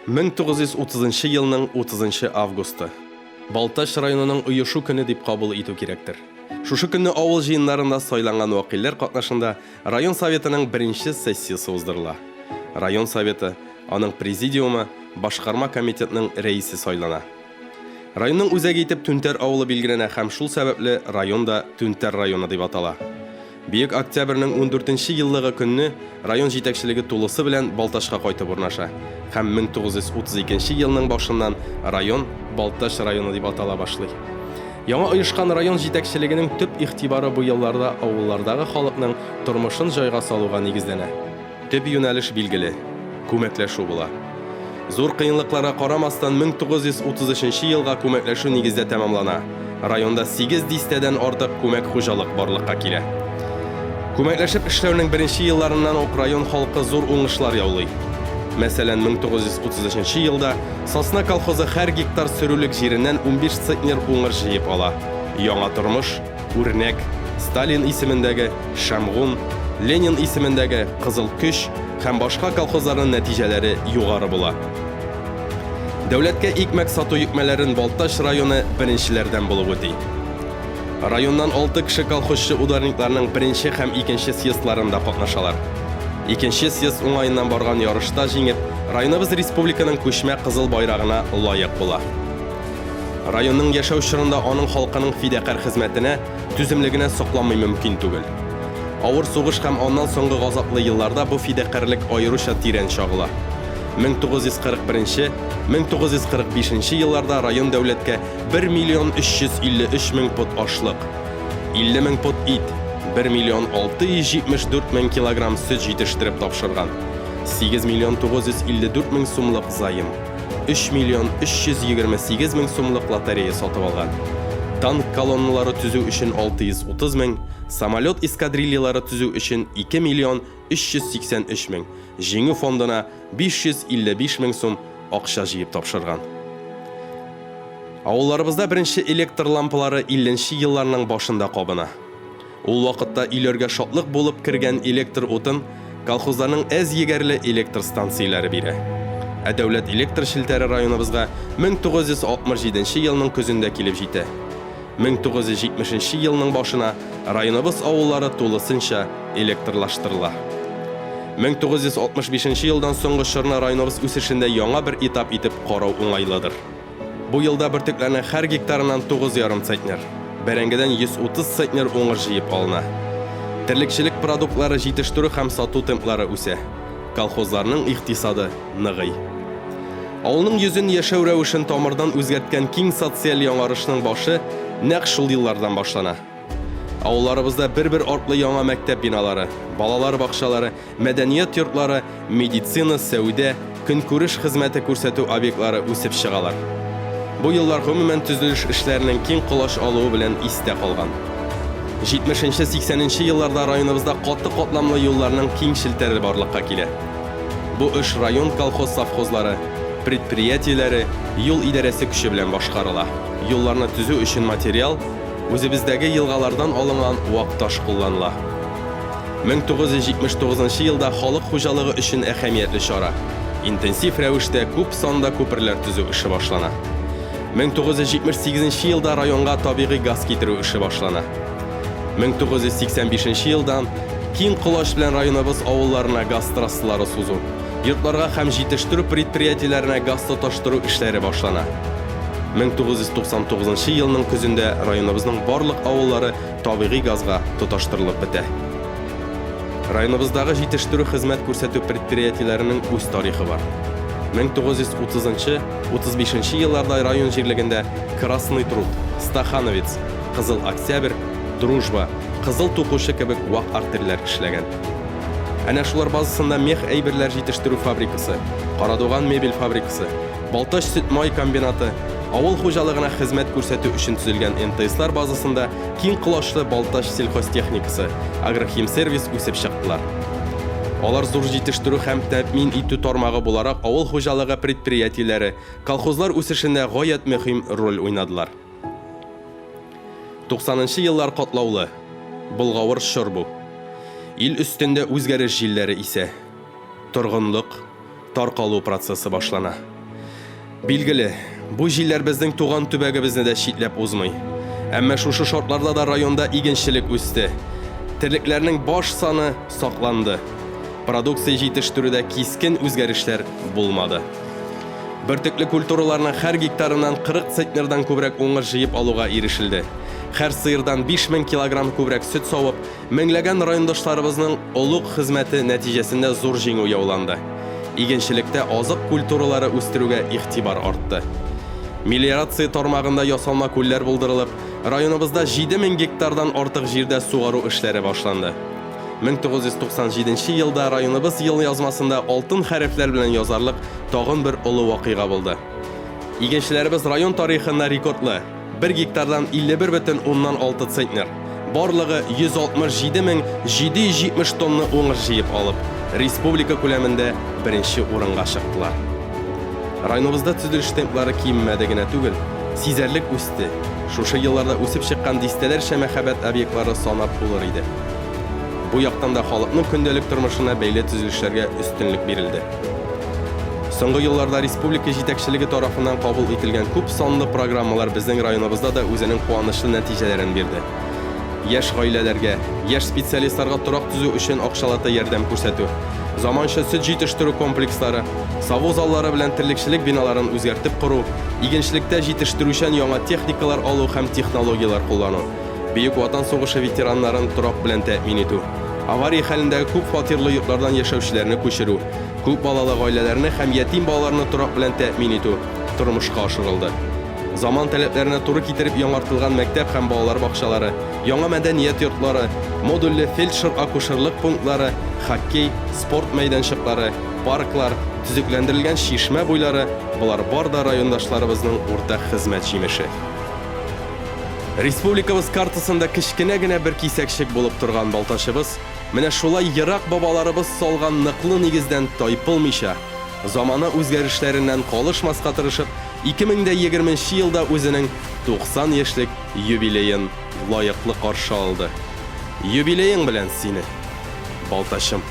1930 елның 30 августы. Балтач районының оешу көне дип кабул итү кирәктер. Шушы көнне авыл җыеннарында сайланган вәкилләр катнашында район советының беренче сессиясе уздырыла. Район советы, аның президиумы, башкарма комитетның рәисе сайлана. Районның үзәге итеп Түнтәр авылы билгеләнә һәм шул сәбәпле район да Түнтәр районы дип атала. Бөек Октябрьнең ундүртенче еллыгы көнне район җитәкчелеге тулысы белән Балтачка кайтып урнаша һәм 1932 елның башыннан район Балтач районы дип атала башлый. Яңа оешкан район җитәкчелегенең төп игътибары бу елларда авыллардагы халыкның тормышын җайга салуга нигезләнә. Төп юнәлеш билгеле, күмәкләшү була. Зур кыенлыкларга карамастан, 1933 елга күмәкләшү нигездә тәмамлана. Районда сигез дистәдән артык күмәк хуҗалык барлыкка килә. Күмәкләшеп эшләүнең беренче елларыннан ук район халкы зур уңышлар яулый. Мәсәлән, 1933 елда Сосна колхозы һәр гектар сөрүлек җиреннән 15 центнер уңыш җыеп ала. Яңа тормыш, Үрнәк, Сталин исемендәге, Шәмгун, Ленин исемендәге, Кызыл көч һәм башка колхозларның нәтиҗәләре югары була. Дәүләткә икмәк сату йөкмәләрен Балтач районы беренчеләрдән булып үти. Районнан алты кеше колхозчы-ударникларның беренче һәм икенче съездларында катнашалар. Икенче съезд уңаеннан барган ярышта җиңеп, районыбыз республиканың күчмә Кызыл байрагына лаек була. Районның яшәү чорында аның халкының фидакарь хезмәтенә, түземлегенә сокланмый мөмкин түгел. Авыр сугыш һәм аннан соңгы газаплы елларда бу фидакарьлек аеруча тирән чагыла. 1941, 1945 елларда район дәүләткә 1 миллион 353 мең пот ашлык, 50 мең пот ит, 1 миллион 674 мең килограмм сөт җитештереп тапшырган, 8 миллион 954 мең сумлык заем. 3 миллион 328 мең сумлык лотерея сатып алган. Танк колонналары төзү өчен 630 мең, самолет эскадрильялары төзү өчен 2 миллион 383 мең, Җиңү фондына 555 мең сум акча җыеп тапшырган. Авылларыбызда беренче электр лампалары 50 нче елларның башында кабына. Ул вакытта өйләргә шатлык булып кергән электр утын колхозларның әз егәрле электр станцияләре бирә. Ә дәүләт электр челтәре районыбызга 1967 нче елның көзендә килеп җитә. 1970 нче елның башына районыбыз авыллары тулысынча электрлаштырыла. 1965 нче елдан соңгы чорны районыбыз үсешендә яңа бер этап итеп карау уңайлыдыр. Бу елда бөртекләрнең һәр гектарыннан 9,5 центнер, бәрәңгедән 130 центнер уңыш җыеп алына. Терлекчелек продуктлары җитештерү һәм сату темплары үсә. Колхозларның икътисады ныгый. Авылның йөзен, яшәү рәвешен тамырдан үзгәрткән киң социаль яңарышның башы нәкъ шул еллардан башлана. Авылларыбызда бер-бер артлы яңа мәктәп биналары, балалар бакчалары, мәдәният йортлары, медицина, сәүдә, көнкүреш хезмәте күрсәтү объектлары үсеп чыгалар. Бу еллар гомумән төзелеш эшләренең киң колач алуы белән истә калган. 70-80 нче елларда районыбызда каты катламлы юлларның киң челтәре барлыкка килә. Бу эш район колхоз-совхозлары, предприятиеләре, юл идарәсе көче белән башкарыла. Юлларны төзү өчен материал, Үзебездәге елгалардан алынган вак таш кулланыла. 1979 елда халык хуҗалыгы өчен әһәмиятле чара, интенсив рәвештә күп санда күперләр төзү эше башлана. 1978 елда районга табигый газ китерү эше башлана. 1985 елдан киң колач белән районыбыз авылларына газ трассалары сузу, йортларга һәм җитештерү предприятиеләренә газ тоташтыру эшләре башлана. 1999 елның көзендә районыбызның барлык авыллары табигый газга тоташтырылып бетә. Районыбыздагы җитештерү-хезмәт күрсәтү предприятиеләренең үз тарихы бар. 1930-нчы, 35 елларда район җирлегендә Красный труд, Стахановец, Кызыл Октябрь, Дружба, Кызыл тукучы кебек вак артельләр эшләгән. Әнә шулар базасында мех әйберләр җитештерү фабрикасы, Карадуган мебель фабрикасы, Балтач сөт-май комбинаты, авыл хуҗалыгына хезмәт күрсәтү өчен төзелгән МТСлар базасында киң колачлы Балтач сельхозтехникасы, Агрохимсервис үсеп чыктылар. Алар зур җитештерү һәм тәэмин итү тармагы буларак авыл хуҗалыгы предприятиеләре, колхозлар үсешендә гаять мөһим роль уйнадылар. Туксанынчы еллар катлаулы, болгавыр чор бу. Ил өстендә үзгәреш җилләре исә. Торгынлык, таркалу процессы башлана. Билгеле, бу җилләр безнең туган төбәгебезне дә читләп узмый. Әмма шушы шартларда да районда игенчелек үсте. Терлекләрнең баш саны сакланды. Продукция җитештерүдә кискен үзгәрешләр булмады. Бөртекле культураларның һәр гектарыннан 40 центнердан күбрәк уңыш җыеп алуга ирешелде. Һәр сыердан 5000 килограмм күбрәк сөт савып, меңләгән райондашларыбызның олуг хезмәте нәтиҗәсендә зур җиңү яуланды. Игенчелектә азык культуралары үстерүгә игътибар артты. Мелиорация тармагында ясалма күлләр булдырылып, районыбызда 7000 гектардан артык җирдә сугару эшләре башланды. 1997 елда районыбыз елъязмасында алтын хәрефләр белән язарлык тагын бер олы вакыйга булды. Игенчеләребез район тарихында рекордлы, бер гектардан 51,6 центнер, барлыгы 167 770 тонна уңыш җыеп алып, республика күләмендә беренче урынга чыктылар. Районыбызда төзелеш темплары кимемәде генә түгел, сизәрлек үсте. Шушы елларда үсеп чыккан дистәләрчә мәһабәт объектлары санап булыр иде. Бу яктан да халыкның көндәлек тормышына бәйле төзелешләргә өстенлек бирелде. Соңгы елларда республика җитәкчелеге тарафыннан кабул ителгән күп санлы программалар безнең районыбызда да үзенең куанычлы нәтиҗәләрен бирде. Яшь гаиләләргә, яшь специалистларга торак төзү өчен акчалата ярдәм күрсәтү, заманча сөт җитештерү комплекслары, саву заллары белән терлекчелек биналарын үзгәртеп кору, игенчелектә җитештерүчән яңа техникалар алу һәм технологияләр куллану, Бөек Ватан сугышы ветераннарын торак белән тәэмин итү, авария хәлендәге күп фатирлы йортлардан яшәүчеләрне күчерү, күп балалы гаиләләрне һәм ятим балаларны торак белән тәэмин итү тормышка ашырылды. Заман таләпләренә туры китереп яңартылган мәктәп һәм балалар бакчалары, яңа мәдәният йортлары, модульле фельдшер-акушерлык пунктлары, хоккей, спорт мәйданчыклары, парклар, төзекләндерелгән чишмә буйлары, болар бар да райондашларыбызның уртак хезмәт җимеше. Республикабыз картасында кечкенә генә бер кисәкчек булып торган Балтачыбыз менә шулай ерак бабаларыбыз салган ныклы нигездән тайпылмыйча, замана үзгәрешләреннән калышмаска тырышып, 2020 нче елда үзенең 90 яшьлек юбилеен лаеклы каршы алды. Юбилеең белән сине, Балтачым!